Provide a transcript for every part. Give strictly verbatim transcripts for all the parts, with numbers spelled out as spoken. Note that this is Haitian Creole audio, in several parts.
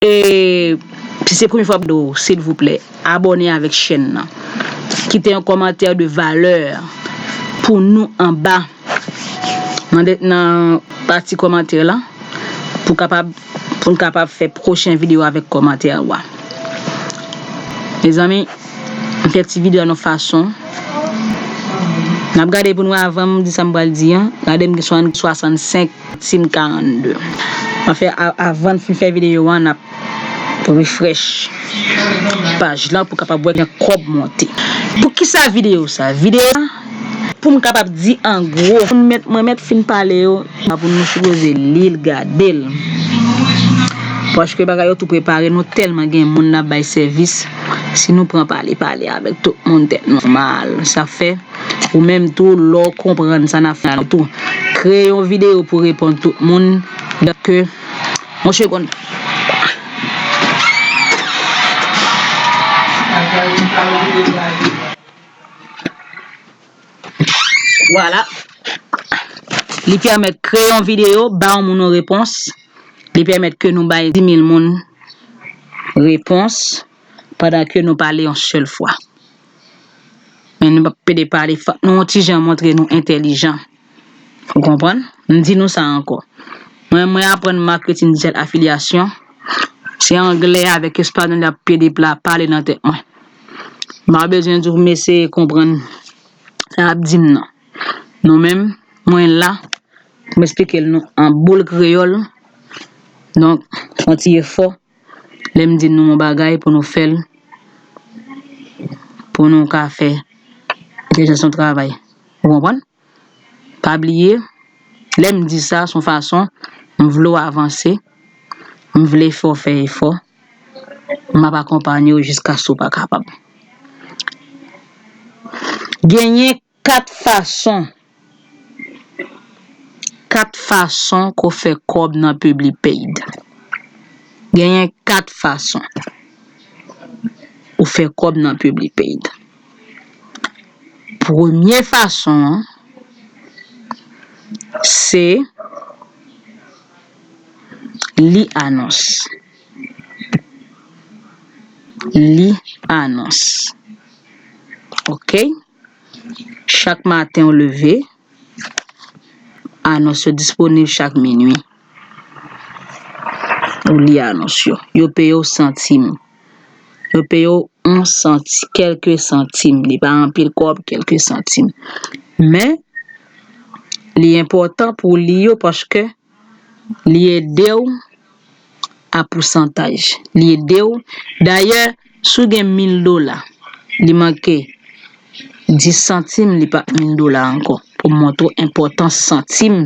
E, si se premye fwa w, silvouplè, abòne avèk chèn nan. Kite yon kòmantè de valè pou nou anba nan de, nan pati kòmantè la pou kapab, pou n kapab fè pwochen videyo avèk kòmantè ou a. Mezanmi, m fè ti videyo an yon fason. N ap gade pou n wè avan m di sa m pral di an. Gade m gen swasann, swasannsenk santim karannde. Anfen, a, avan n fin fè videyo an, n ap refresh paj lan pou kapab wè jan kòb monte. Poukisa videyo sa? Videyo a, pou m kapab di an gwo, pou m mèt, mwen mèt fin pale yo, pa pou nou sipoze li l, gade l. Paske bagay yo tou prepare, nou tèlman gen moun n ap bay sèvis. Si nou pran pale, pale avèk tout moun, tèt nou mal. Sa fè, ou menm tou, lè w konprann sa n ap fè a tou, kreye yon videyo pou reponn tout moun. Donk, yon segonn. Vwala. Li pèmèt kreye yon videyo, ba yon moun yon repons. Li pèmèt ke nou bay dis mil moun repons pandan ke nou pale yon sèl fwa. Men nou p ap pede pale, fòk nou yon ti jan montre nou entèlijan. Ou konprann? M di nou sa ankò. Mwen, mwen aprann maketin dijital afilyasyon. Se anglè avèk espanyòl y ap pede pla-, pale nan tèt mwen. M pa bezwen di w m eseye konprann sa y ap di m nan. Nou menm, mwen la pou m esplike l nou an boul kreyòl. Donk, fè yon ti efò lè m di nou yon bagay pou nou fè l, pou nou ka fè entèlijans nou travay. Ou konprann? Pa bliye, lè m di sa, se yon fason m vle w avanse, m vle fè w fè efò, m ap akonpanye w jiskaske w pa kapab. Genyen kat fason, kat fason ke w fè kòb nan Publipaid. Genyen kat fason ou fè kòb nan Publipaid. Premye fason an, se li anons. Li anons. Oke? Chak maten w leve, anons yo disponib chak minui. Ou li anons yo. Yo peye w santim. Yo peye w yon santi, kèlke santim. Li pa anpil kòb, kèlke santim. Men, li enpòtan pou w li yo paske li ede w a pousantaj. Li ede w. Dayè, si w gen mil dola, li manke dis santim, li pa mil dola ankò. Pou montre w enpòtans santim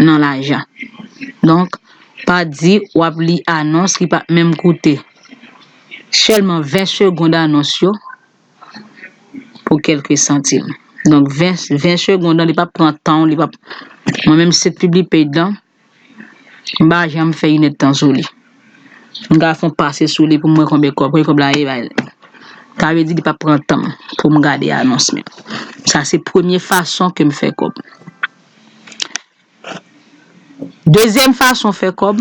nan lajan. Donk, pa di w ap li anons ki pa menm koute sèlman ven segonn anons yo pou kèlke santim. Donk, ven, ven segonn nan, li p ap pran tan w, li p ap, mwen menm, se Publipaid lan, m pa janm fè inèdtan sou li. M ka fè yon pase sou li pou m wè konbyen kòb, konbyen kòb la ye bay. Sa vle di li p ap pran tan m pou m gade anons menm. Sa se premye fason ke m fè kòb. Dezyèm fason fè kòb,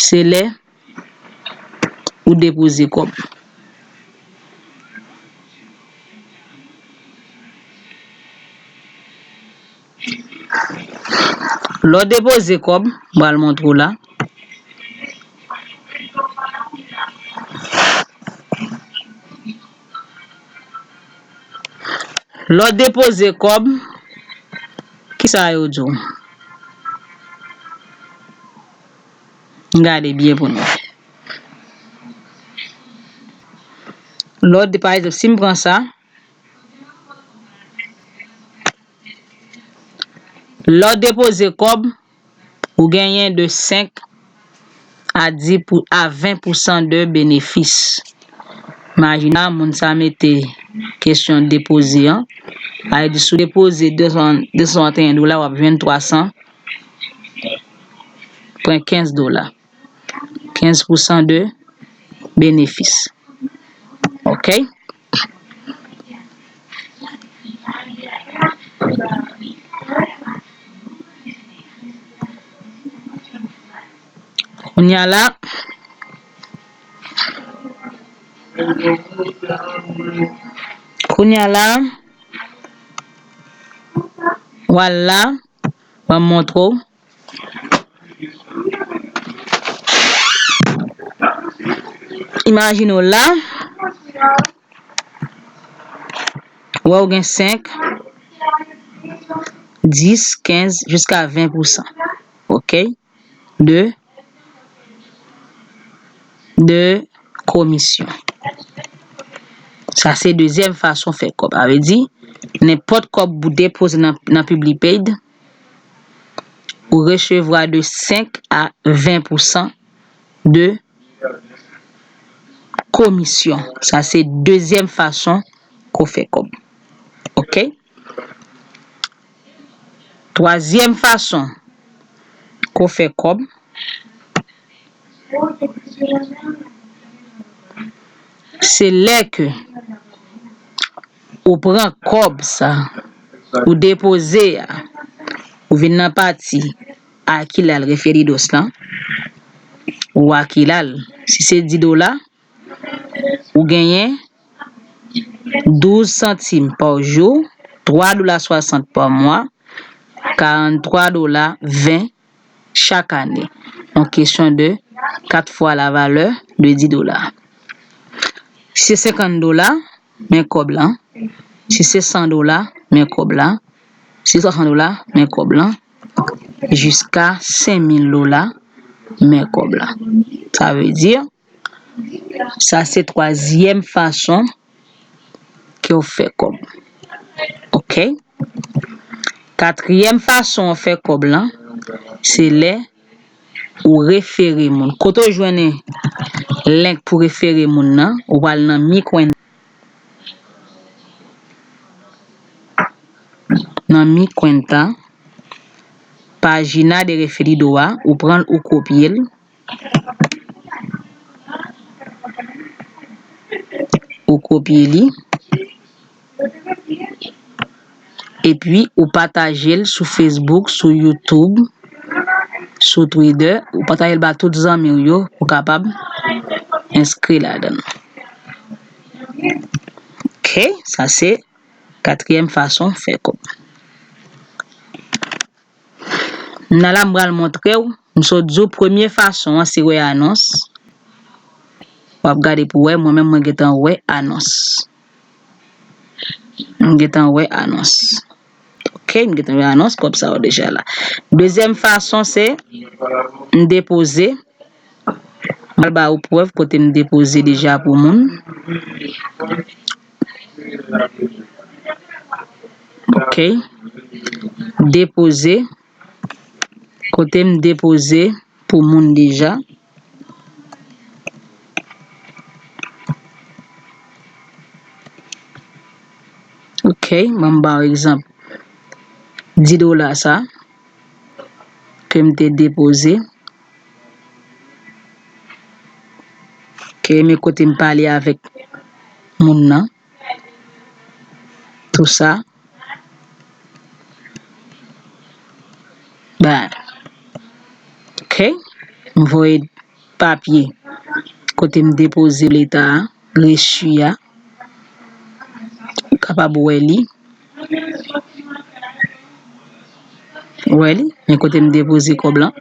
se lè ou depoze kòb. Lè w depoze kòb, m pral montre w la. Lè w depoze kòb, kisa yo di w? Gade byen pou nou. Lè w de-, pa egzanp, si m pran sa, lè w depoze kòb, ou genyen de senk a dis pou, a ven pousan de benefis. Imajine la, moun sa mete kesyon depoze an. Sa vle di, si w depoze de san, de san swasanteyen dola, w ap jwenn twa san pwen kenz dola. Kenz pousan de benefis. Oke? Kounye a la, kounye a la, w al la, ban m montre w. Imajine w la, wè w gen senk, dis, kenz, jiska ven pousan. Ok? De, de komisyon. Sa se dezyèm fason fè kòb. Sa vle di, nenpòt kòb ou depoze nan, nan PubliPaid, ou resevwa de senk a ven pousan de komisyon. Sa se dezyèm fason ke w fè kòb. Ok? Twazyèm fason ke w fè kòb, se lè ke ou pran kòb sa, ou depoze a, ou vin nan pati Aquilal Referidos lan, ou Aquilal, si se di dola, ou genyen douz santim pa jou, twa dola swasant pa mwa, karant twa dola ven chak ane. Yon kesyon de kat fwa la valè de dis dola. Si se senkant dola, men kòb la. Si se san dola, men kòb la. Si se swasant dola, men kòb la. Jiska senk mil dola, men kòb la. Sa vle di, sa se twazyèm fason ke w fè kòb. Ok? Katriyèm fason w fè kòb lan, se lè ou refere moun. Kote w jwenn link pou refere moun nan, ou pral nan Mi Cuenta. Nan Mi Cuenta, Página de Referido a, ou pran l, ou kopye l. Ou kopye li. Epi, ou pataje l sou Facebook, sou YouTube, sou Twitter. Ou pataje l ba tout zanmi w yo pou kapab enskri ladan l. Ok, sa se katriyèm fason fè kòb. Nan la, m pral montre w, m sot di w, premye fason an, se wè anons. W ap gade pou wè, mwen menm, mwen gentan wè anons. M gentan wè anons. Ok, m gentan wè anons, kòb sa yo deja la. Dezyèm fason, se m depoze. M al ba ou prèv kote m depoze deja pou moun. Ok. Depoze. Kote m depoze pou moun deja. Ok, ban m ba w egzanp. Dis dola sa ke m te depoze. Ok, men kote m pale avèk moun nan. Tou sa. Ba. Ok, m voye papye kote m depoze leta a, resi a. Ou kapab wè li. Wè li, men kote m depoze kòb lan.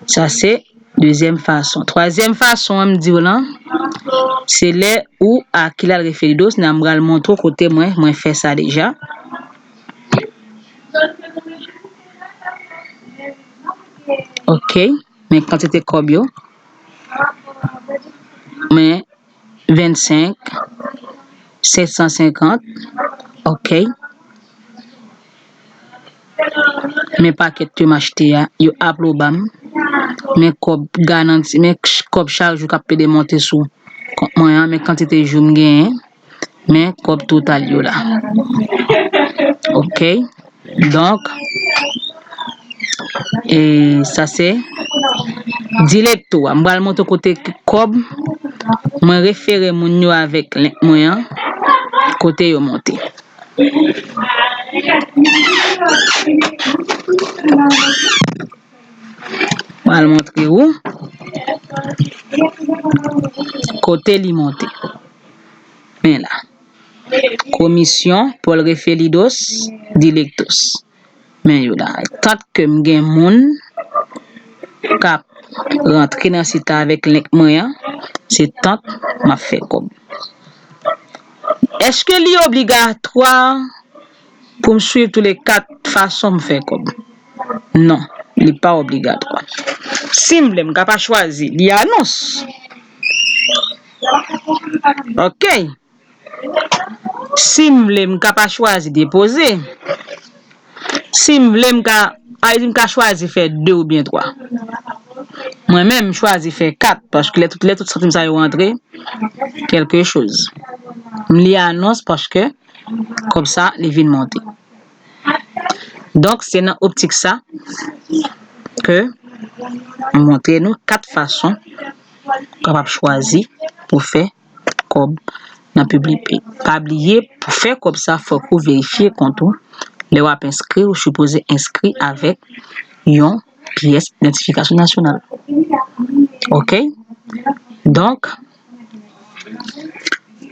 Sa se dezyèm fason. Twazyèm fason an m di w lan, se lè ou Aquilal Referidos, nan m pral montre w kote mwen, mwen fè sa deja. Ok, men kantite kòb yo. Men vennsenk, sèt san senkant, ok. Men pakèt ke m achte a, yo ap lo ba m. Men kòb garanti, men ch-, kòb chak jou k ap pede monte sou kont mwen an, men kantite jou m genyen, men kòb total yo la. Ok. Donk, e sa se Directo a. M pral montre kote kòb mwen refere moun yo avèk link mwen an, kote yo monte. Al montre ou kote li monte. Men la. Comisión por Referidos Directos. Men yo la. Tant ke m gen moun k ap rantre nan sit la avèk link mwen an, se tant m ap fè kòb. Èske li obligatwa pou m swiv tou le kat fason m fè kòb? Non, li pa obligatwa. Si m vle, m ka pa chwazi li anons. Ok. Si m vle, m ka pa chwazi depoze. Si m vle, m ka, pa egzanp, m ka chwazi fè de oubyen twa. Mwen menm, m chwazi fè kat, paske lè tout, lè tout santim sa yo rantre, kèlke choz. M li anons paske kòb sa, li vin monte. Donk, se nan optik sa ke m montre nou kat fason ou kapab chwazi pou fè kòb nan Publipay. Pa bliye, pou fè kòb sa, fòk ou verifye kont ou. Lè w ap enskri, ou sipoze enskri avèk yon pyès idantifikasyon nasyonal. Ok? Donk,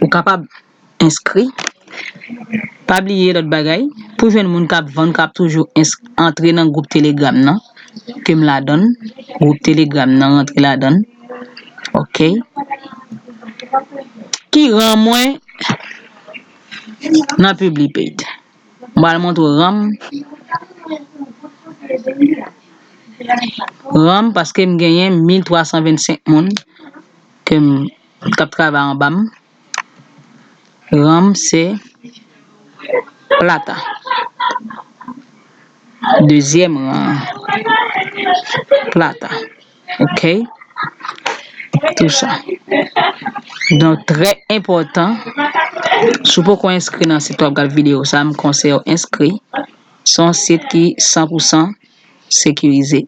ou kapab enskri. Pa bliye lòt bagay, pou jwenn moun k ap vann, k ap toujou ens-, antre nan gwoup Telegram nan, ke m ladann, gwoup Telegram nan, rantre ladann. Ok. Ki ran mwen nan Publipaid? M pral montre w ran m. Ran m paske m genyen mil twa san vennsenk moun ke m, k ap travay anba m. Ran m se plata. Dezyèm ran an, plata. Ok? Tou sa. Donk, trè enpòtan, si w poko enskri nan sit w ap gad videyo sa, m konseye w enskri. Se yon sit ki san pou san sekirize.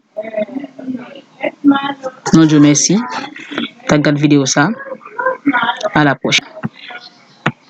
Nou di w mèsi. T ap gad videyo sa. A la pwochèn.